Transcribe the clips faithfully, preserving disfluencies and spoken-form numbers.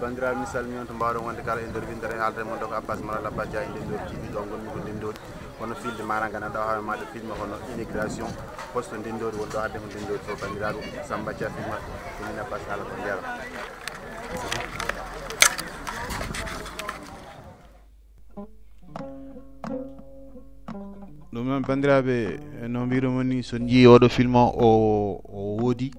Banndiraaɓe, mi salmini on to mbaawɗon wonde kala e nder winndere e haalde mon ɗo ko Abbas Malal Abbas Dia e Ndenndori T V, ɗo ngonmi ko Ndenndori. Kono filde maara ngana ɗo hawa maɗo filme hono Immigration, poste Ndenndori woni ɗo haalde ko Ndenndori fof. Banndiraaɓe, Samba Dia filma, ko min Abbas haala ko ndeero. Ɗum noon, banndiraaɓe, no mbiirumin ni, so njii oɗo film o, o woodi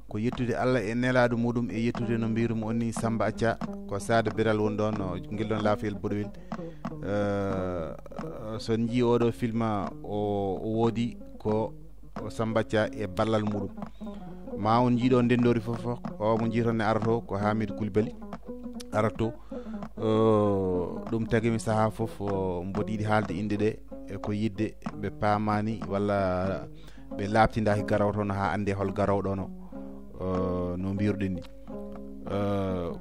ko yettude Allah e nelaaɗo muɗum, e yettude, no mbiirumin on ni, Samba Acca, ko Saada Biral woni ɗoon, o ngel ɗoon laafiyel boɗowel. Eh, so njii oɗo film o, o woodi ko o Samba Acca e ballal muɗum. Ma on njiiɗo Ndenndori fof, fof, o mo njiiton ne arato ko Hamidou Koulibaly arato. Eh, ɗum tagi mi sahaa fof, o, mboɗo yiɗi haalde inɗe ɗe, e ko yiɗde ɓe paamaani walla ɓe laaɓtindaaki garowo toon haa annde hol garowo ɗoon o, eh, no mbiiruɗen ni. Eh,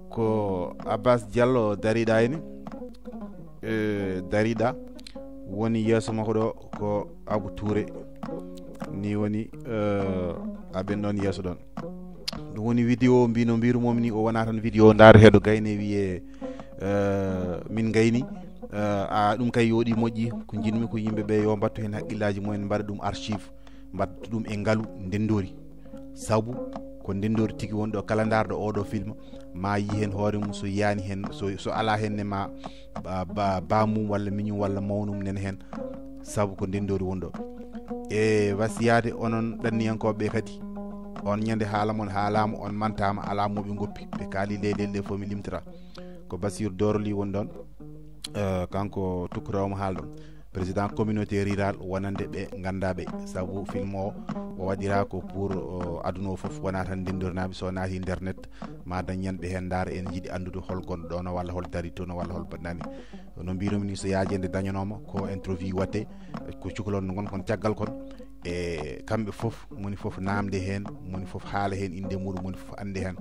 ko Abbas Diallo dariɗa heen, eh, dariɗa, woni yeeso makko ɗo ko Abou Touré, ni woni, eh, aɓen ɗoon yeeso ɗoon. Ɗum woni vidéo mbi no mbiirumomi ni, o wona tan vidéo ndaareteeɗo gayne wiyee, eh, min ngayni. Eh, a ɗum kay yooɗi moƴƴi, ko njiɗmi ko yimɓe ɓe yo mbattu heen haqqillaaji mumen, mbaɗa ɗum archive, mbattu ɗum e ngalu Ndenndori. Sabu ko Ndenndori tigi woni ɗo, kala ndaarɗo oɗo film ma yii heen hoore mum, so yiyaani heen, so, so alaa heen ne ma ba, ba, baamum walla miñum walla mawnum nena heen, sabu ko Ndenndori woni ɗo. E wasiyaade onon ɗanniyankooɓe ɓe kadi, on ñande haala mon haalaama, on mantaama, alaa mo ɓe ngoppi, ɓe kaali leyɗeele ɗe fof mi limtata. Ko Basiir Dorli woni ɗoon, eh, kanko tukkurawo mo haala ɗoon. Président communauté rurale wonande ɓe nganndaa ɓe, sabu film o, o waɗiraa ko pour, o, aduna o fof, wonaa tan Ndenndornaaɓe, so naati internet, ma dañan ɓe heen ndaara, ene yiɗi anndude hol gonɗo ɗoon o walla hol dari toon o walla hol baɗnaani. No mbiirumin ni, so yaajeende dañanooma, ko interview waɗte, ko cukalon no ngon kon caggal kon, e kamɓe fof, moni fof naamde heen, moni fof haala heen innde muɗum, moni fof annde heen.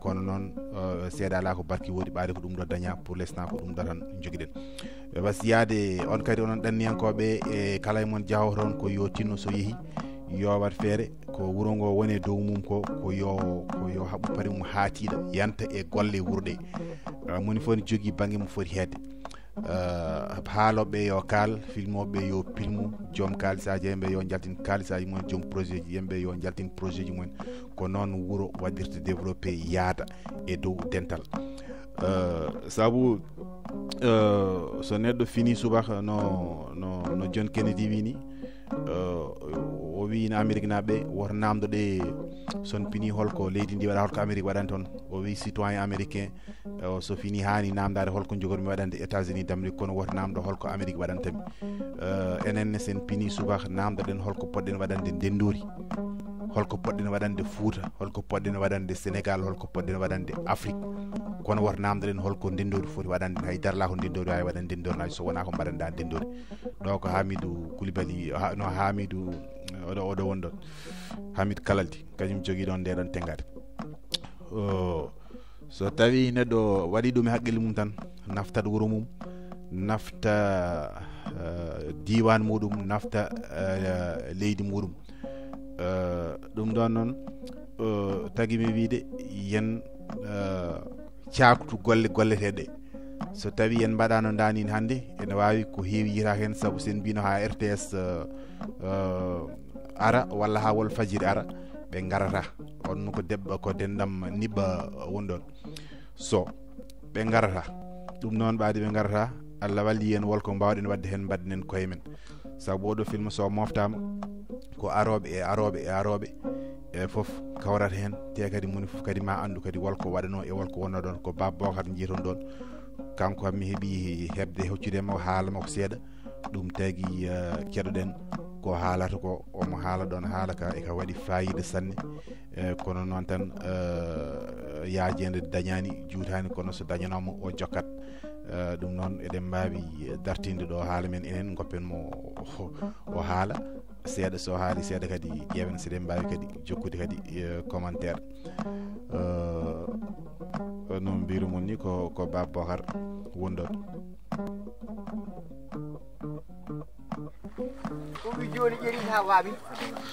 Kono noon, eh, seeɗa alaa ko barki woodi, ɓaade ko ɗum ɗo daña, pour l'instant ko ɗum ɗo tan njogiɗen. E wasiyaade on kadi onon ɗanniyankooɓe, e kala e mon jahoowo toon ko yo tinno so yehi, yo waɗ feere ko wuro ngo woni e dow mum ko, ko yo, ko yo haɓu pari mum haa tiiɗa, yanta e golle wuro ɗe. Eh, moni fof ne jogii bannge mo foti heedde. Eh, haalooɓe yo kaal, filmooɓe yo filmu, joom kaalisaaji yimɓe yo njaltin kaalisaaji mumen, joom projet ji yimɓe yo njaltin projet ji mumen. Ko noon wuro waɗirta développé, yaada e dow dental. Eh, sabu, eh, so neɗɗo fini subaka no, no, no John Kennedy wini, eh, o wii no Amérique naaɓe woto naamdo ɗe son pini holko leydi ndi waɗa, holko Amérique waɗani toon. O wii citoyen américain, eh, o so fini haani naamdaade holko njogormi waɗande États-Unis d'Amérique, kono woto naamdo holko Amérique waɗanta mi. Eh, enen ne sen pini subaka naamdoɗen holko poɗɗen waɗande Ndenndori, holko poɗɗen waɗande Fuuta, holko poɗɗen waɗande Sénégal, holko poɗɗen waɗande Afrique. Kono woto naamdoɗen holko Ndenndori foti waɗande, hay dara alaa ko Ndenndori waawi waɗande Ndenndornaajo so wonaa ko mbaɗanɗaa Ndenndori. Ɗo ko Hamidou Koulibaly, ha, no Hamidou, eh, oɗo, oɗo woni ɗon. Hamidou Kalaldi, kañum jogii ɗon nde ɗon tenngaade. O, so tawi neɗɗo waɗi ɗum e haqqille mum tan, naftat wuro mum, nafta, eh, diiwaan muɗum, nafta, eh, leydi muɗum. Eh, ɗum ɗon noon, eh, tagi mi wiide yen, eh, caaktu golle golleteeɗe. So tawi en mbaɗaano ndaanin hannde, ene waawi ko heewi yiytaaka heen, sabu sen mbino haa R T S, eh, eh, ara walla haa Walfadjiri ara, ɓe ngarata. On ko deɓɓa, ko denɗam niɓɓa woni ɗon. So ɓe ngarata, ɗum noon ɓaade ɓe ngarata, Allah walli en wol ko mbaawɗen waɗde heen, mbaɗnen koye men. Sabu oɗo film so moftaama ko arooɓe e arooɓe e arooɓe e fof kawrata heen, te kadi moni fof kadi ma anndu kadi wol ko waɗanoo e wol ko wonnoo ɗoon. Ko Baba Bocar njiiton ɗoon, kanko kam mi heɓi heɓde hoccude mo haala makko seeɗa. Ɗum tagi, eh, keɗoɗen ko haalata ko, omo haala ɗoon haala ka, e ka waɗi faayiida sanne. Eh, kono noon tan, eh, yaajeende dañaani, juutaani, kono so dañanooma o jokkat. Eh, ɗum noon eɗen mbaawi dartinde ɗo haala men enen, ngoppen mo o, o haala seeɗa. So haali seeɗa kadi ƴeewen so eɗen mbaawi kadi jokkude kadi, eh, commentaire. Eh, no mbiiru mon ni ko, ko Baba Bocar woni ɗoon. Ko wi jooni ƴeri haa waawi.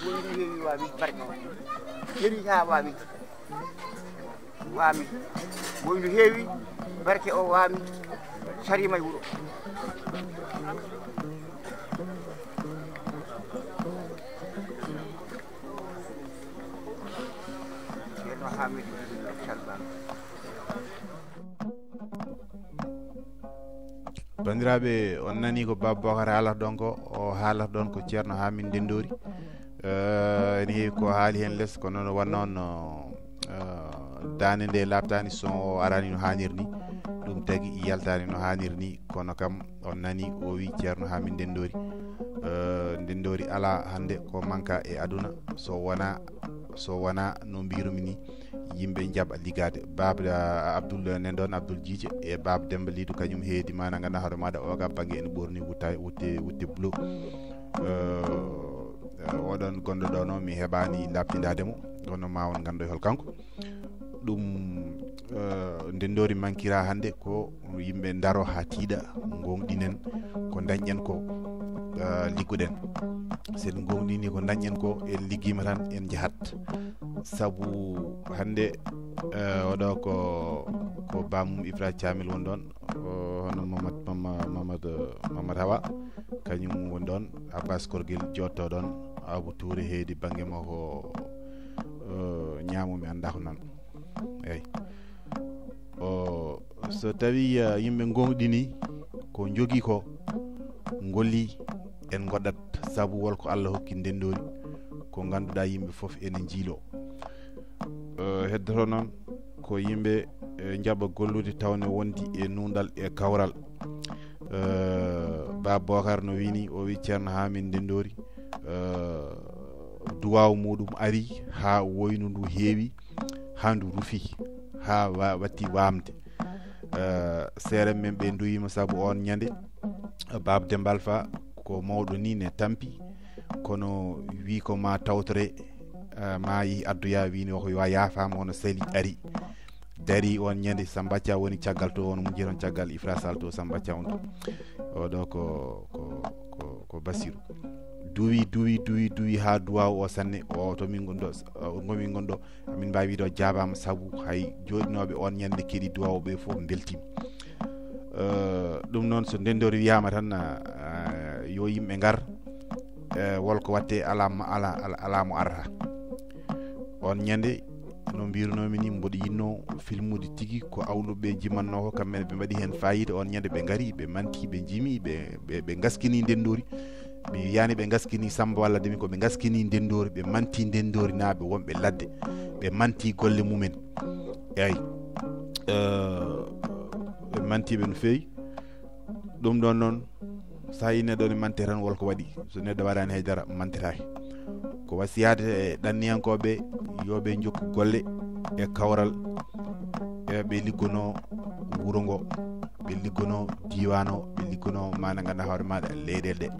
Woni wi heewi waawi barke. Ƴeri haa waawi. Waami, woyndu heewi, barke o waami, sariima e wuro. Ceerno Hamidou Salbaan. Banndiraaɓe, on nanii ko Baaba Bocar haalata ɗon ko, o haalata ɗon ko Ceerno Hamidou Ndenndori. Eh, ene heewi ko haali heen les, kono no wonno no, eh, daande nde laaɓtaani, son o araani no haaniri ni, ɗum tagi yaltaani no haaniri ni, kono kam on nanii o wii Ceerno Hamidou Ndenndori. Eh, Ndenndori alaa hannde ko manka e aduna, so wonaa, so wonaa no mbiyru-mi ni, yimɓe njaɓa liggaade. Baaba, ah, Abdoul nen ɗon, Abdoul Jiije e Baaba Demmba Liidu, kañum heedi maana, ngannduɗaa hoore maaɗa, o ga bannge ene ɓoorni wutte, wutte, wutte bleu. Eh, eh, oɗon gonɗo ɗo no, mi heɓaani laaɓtindaade mo, kono ma on nganndu hol kanko. Ɗum, eh, Ndenndori mankira hannde ko yimɓe ndaro haa tiiɗa, ngoongɗinen ko ndañɗen ko, eh, liggoɗen. So en ngoongɗini ko ndañɗen ko, en liggiima tan, en njahat. Sabu hannde, eh, oɗo ko, ko Bamum Ibra Camil won ɗon, o, hono Mamad, Mama-, Mamad, Mamad Hawa, kañum won ɗon, Abbas Korgel jotto ɗon, Abu Tuure heedi bannge makko, eh, ñaamo mi anndaa ko nan. Eey. O, so tawii, eh, yimɓe ngoongɗini ko njogii ko, ngolli en ngoɗat, sabu wol ko Allah hokki Ndenndori, ko ngannduɗaa yimɓe fof ene njiiloo. Eh, heddoto noon ko yimɓe, eh, njaɓa gollude tawne wondi e nuunɗal e kawral. Eh, Baaba Bocar no wii ni, o wii Ceerno Hamidou Ndenndori, eh, duwaaw muuɗum ari haa woynu ndu heewi, haa ndu rufi, haa wa-, watti waamde. Eh, seere men ɓe nduwiima sabu oon ñande, Baaba Demmba Alfa ko mawɗo ni ne tampi, kono wii ko ma tawtore, eh, ma yi addoya, wii ni o ko yo a yaafaama, hono sali ari. Dari oon ñande Samba Thia woni caggal to, won mujje toon caggal Ifra Sall to Samba Thia on to. Oɗo ko, ko, ko, ko Basiru. Duwi, duwi, duwi, duwi haa duwaaw o sanne, o to min ngonɗo, o ngo min ngonɗo, min mbaawi wiide o jaabaama sabu hay jooɗinooɓe oon ñande keɗi duwaaw ɓe fof mbeltiima. Eh, ɗum noon so Ndenndori wiyaama tan, eh, yo yimɓe ngar, eh, wol ko watte alaa mo, alaa, alaa, alaa mo arata. Oon ñande, no mbirunoomi ni, mboɗo yinnoo filmude tigi ko awluɓe jimannoo ko, kamɓe ne ɓe mbaɗi heen faayiida. Oon ñande ɓe ngari, ɓe manti, ɓe jimi, ɓe, ɓe, ɓe ngaskini Ndenndori. Mi wiyaani ɓe ngaskini Samba walla Demi, ko ɓe ngaskini Ndenndori, ɓe manti Ndenndori naaɓe wonɓe ladde, ɓe manti golle mumen. Eey. Eh, ɓe manti ɓe no feewi. Ɗum ɗoon noon, so a yii neɗɗo ne mante tan, wol ko waɗi. So neɗɗo waɗaani hay dara, mantetaake. Ko wasiyaade e ɗanniyankooɓe, yo ɓe njokku golle e kawral, e ɓe liggonoo wuro ngo, ɓe liggonoo diiwaan o, ɓe liggonoo maana ngannduɗaa hoore maaɗa leyɗeele ɗe.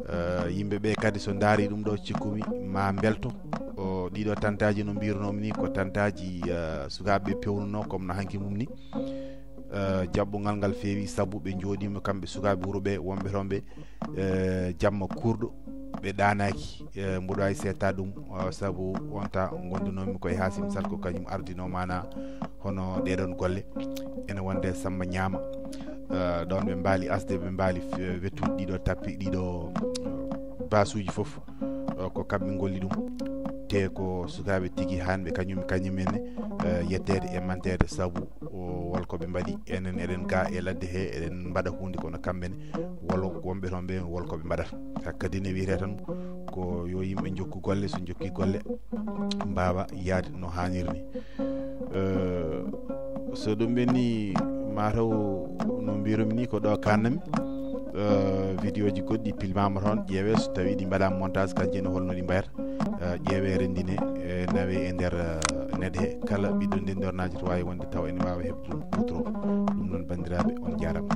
Eh, yimɓe ɓe kadi so ndaari ɗum ɗo cikkumi ma mbelto. O, ɗiɗo tantaaji no mbirunoomi ni ko tantaaji, eh, sukaaɓe ɓe pewnunoo comme no hanki mum ni. Eh, jaɓɓungal ngal feewi sabu ɓe njooɗiima kamɓe sukaaɓe wuro ɓe wonɓe toon ɓe, eh, jamma kurɗo, ɓe ɗaanaaki. Eh, mboɗo waawi seetta ɗum, eh, sabu on ta ngondunoomi koye Hasim Sall ko kañum ardinoo maana hono ɗeɗon golle. Ene wonde Samba Ñaama. Eh, ɗoon ɓe mbaali asde, ɓe mbaali fe-, wettude ɗiɗo tappi, ɗiɗo, eh, basuuji fof. Eh, ko kamɓe ngolli ɗum. Te ko sukaaɓe tigi haanɓe kañum, kañum en, eh, yetteede e manteede sabu o, wol ko ɓe mbaɗi. Enen eɗen ga e ladde he, eɗen mbaɗa huunde kono kamɓe ne, wol wonɓe toon ɓe, wol ko ɓe mbaɗata. Hakkadi ne wiyetee tan ko yo yimɓe njokku golle, so njokki golle, mbaawa yahde no haaniri ni. Eh, so ɗum ɓenni, mataw no mbirumi ni, ko ɗo kannami. Eh, vidéo ji goɗɗi pilmama toon, ƴeewe so tawi ɗi mbaɗama montage, kanji ne holno ɗi mbayata. Eh, ƴeewe, renndine, eh, nawe e nder, eh, net he. Kala ɓiɗɗo Ndenndori naajo to waawi wonde taw ene waawa heɓde ɗum, huutoro. Ɗum noon, banndiraaɓe, on njaaraama.